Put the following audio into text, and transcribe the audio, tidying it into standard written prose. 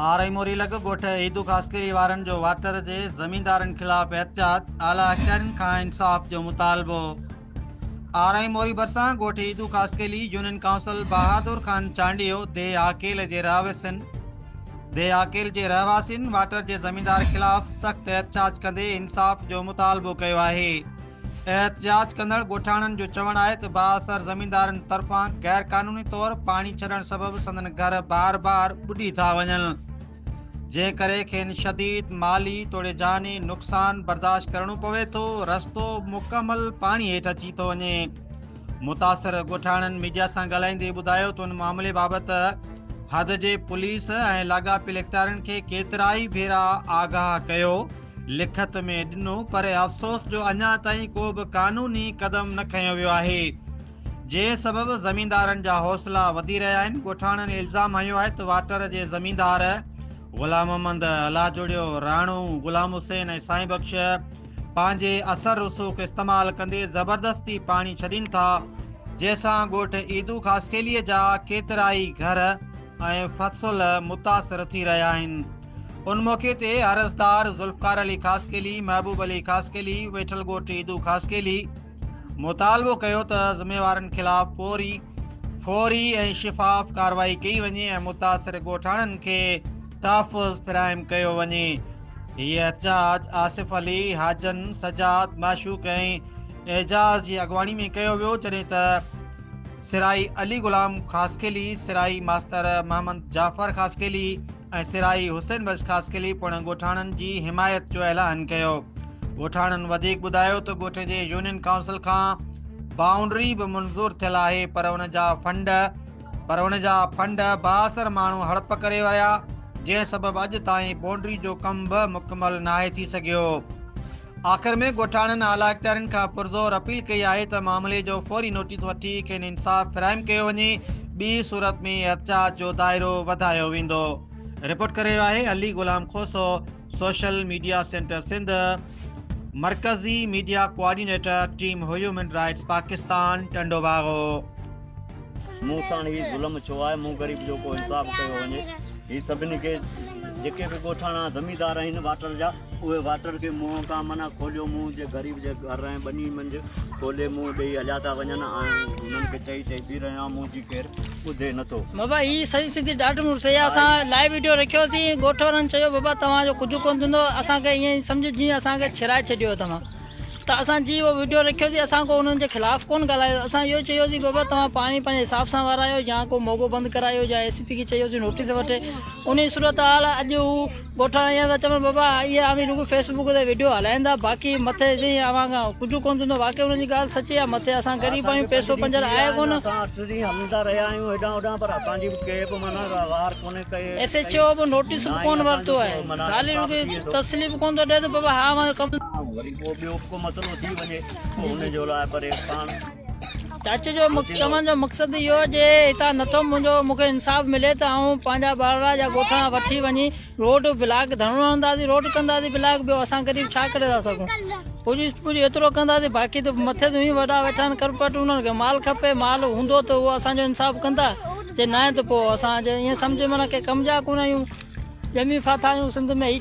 آرائي موري لڳ ڳوٺ عيدو خاصخيلي وارن جو واٽر جي زميندارن خلاف احتجاج، اعليٰ اختيارين کان انصاف جو مطالبو. آرائي موري ڀرسان ڳوٺ عيدو خاصخيلي يونين ڪائونسل بهادر خان چانڊيو ديهه عاقيل جي رهواسين ديهه عاقيل جي رهواسين واٽر جي زميندار خلاف سخت احتجاج ڪندي انصاف جو مطالبو ڪيو آهي. احتجاج ڪندڙ ڳوٺاڻن جو چوڻ آهي ته بااثر زميندارن طرفان غيرقانوني طور پاڻي ڇڏڻ سبب سندن گهر بار بار ٻڏي ٿا وڃن، جنهن ڪري کين شديد مالي توڙي جاني نقصان برداشت ڪرڻو پوي ٿو، رستو مڪمل پاڻي هيٺ اچي ٿو وڃي. متاثر ڳوٺاڻن ميڊيا سان ڳالهائيندي ٻڌايو ته ان معاملي بابت حد جي پوليس ۽ لاڳاپيل اختيارين کي ڪيترائي ڀيرا آگاهه ڪيو، لکت ۾ ڏنو پر افسوس جو اڃا تائين ڪو به قانوني قدم نه کنيو ويو آهي جنهن سبب زميندارن جا حوصلا وڌي رهيا آهن ڳوٺاڻن الزام هنيو آهي ته واٽر جي زميندار غلام محمد، الله جوڙيو، راڻو، غلام حسين ۽ سائين بخش پنهنجي اثر رسوخ استعمال ڪندي زبردستي پاڻي ڇڏين ٿا جنهن سان ڳوٺ عيدو خاصخيلي جا ڪيترائي گهر ۽ فصل متاثر ٿي رهيا آهن. ان موقعي تي عرضدار ذوالفقار علي خاصخيلي، محبوب علي خاصخيلي، ويٺل ڳوٺ عيدو خاصخيلي مطالبو ڪيو ته ذميوارن خلاف پوري فوري ۽ شفاف ڪارروائي ڪئي وڃي ۽ متاثر ڳوٺاڻن کي تحفظ فراهم ڪيو وڃي. هي احتجاج آصف علي، حاجن، سجاد، معشوق ۽ اعجاز جي اڳواڻي ۾ ڪيو ويو جڏهن ته سرائي علي غلام خاصخيلي، سرائي ماستر محمد جعفر خاصخيلي ۽ سرائي حسين بخش خاصخيلي پڻ ڳوٺاڻن جي حمايت جو اعلان ڪيو. ڳوٺاڻن وڌيڪ ٻڌايو ته ڳوٺ جي يونين ڪائونسل کان بائونڊري به منظور ٿيل آهي پر ان جا فنڊ پر ان جا فنڊ بااثر ماڻهو هڙپ ڪري ويا جنهن سبب اڄ تائين بائونڊري جو ڪم به مڪمل ناهي ٿي سگهيو. آخر ۾ ڳوٺاڻن اعليٰ اختيارين کان پرزور اپيل ڪئي آهي ته معاملي جو فوري نوٽيس وٺي کين انصاف فراهم ڪيو وڃي ٻي صورت ۾ احتجاج جو دائرو وڌايو ويندو. رپورٽ ڪري رهيو آهي Ali Ghulam Khoso social media centre Sindh مرڪزي media coordinator team human rights Pakistan Tando Bago. مون ساڻ هي ظلم ڇو آهي مون غريب جو ڪو انصاف ڪيو وڃي هي سڀني کي جيڪي به ڳوٺاڻا زميندار آهن واٽر جا اهي واٽر کي منهن کان معنيٰ کوليو منهن جي غريب جي گهر ۽ ٻني منجهه کولي منهن ڏيئي هليا ٿا وڃن ۽ انهن کي چئي چئي بيهي رهيو آهيان منهنجي ڪير ٻڌي نٿو. بابا هي سڄي سنڌي ڏاڍ مڙس هي اسان لائيو ويڊيو رکيوسين ڳوٺ وارن چيو بابا توهان جو ڪجهه ڪونه ٿيندو اسان کي ائين سمجهه جيئن اسان کي ڇڏائي ڇڏيو توهان ته اسان جي اهو ويڊيو رکيوسين اسان ڪو انهن جي خلاف ڪونه ڳالهايو اسان اهو چيوسين بابا توهان پاڻي پنهنجي حساب سان ورايو يا ڪو موڳو بند ڪرايو يا ايس پي کي چيوسين نوٽيس وٺي انهي صورتحال اڄ هو ڳوٺاڻا ائين ٿا چون بابا اهي اوهين رڳو فيس بڪ تي وڊيو هلائيندا باقي مٿي جي اوهان کان ڪجهه ڪونه ٿيندو واقعي انهن جي ڳالهه سچي آهي مٿي اسان غريب آهيون پئسو پنجر آهي ڪونه. اسان اٺ ڏينهن هلندا رهيا آهيون هيڏانهن هوڏانهن پر اسان جي به ڪي به معنيٰ واهر ڪونهي ڪئي ايس ايڇ او به نوٽيس به ڪونه ورتو آهي خالي رڳي تسلي به ڪونه ٿو ڏئي ته بابا ها اوهان جو ڪم وري ڪو ٻيو به ڪو مسئلو ٿي وڃي پوء ان جو لاء پري پاڻ چاچي جو چوڻ جو مقصد اهو جي هتان نٿو منهنجو مون کي انصاف ملي ته آئون پنهنجا ٻارڙا يا ڳوٺاڻا وٺي وڃي روڊ بلاڪ ڌرڻو هڻنداسين روڊ ڪنداسين بلاڪ ٻيو اسان غريب ڇا ڪري ٿا سگهون پڄ پڄ ايترو ڪنداسين باقي ته مٿي ته هئي وڏا ويٺا آهن ڪرپٽ انهن کي مال کپي مال هوندو ته اهو اسان جو انصاف ڪندا جي ناهي ته پوء اسان جي ائين سمجهه معنيٰ ڪي ڪم جا ڪونه آهيون ڄمي ڦاٿا آهيون سنڌ ۾ هي.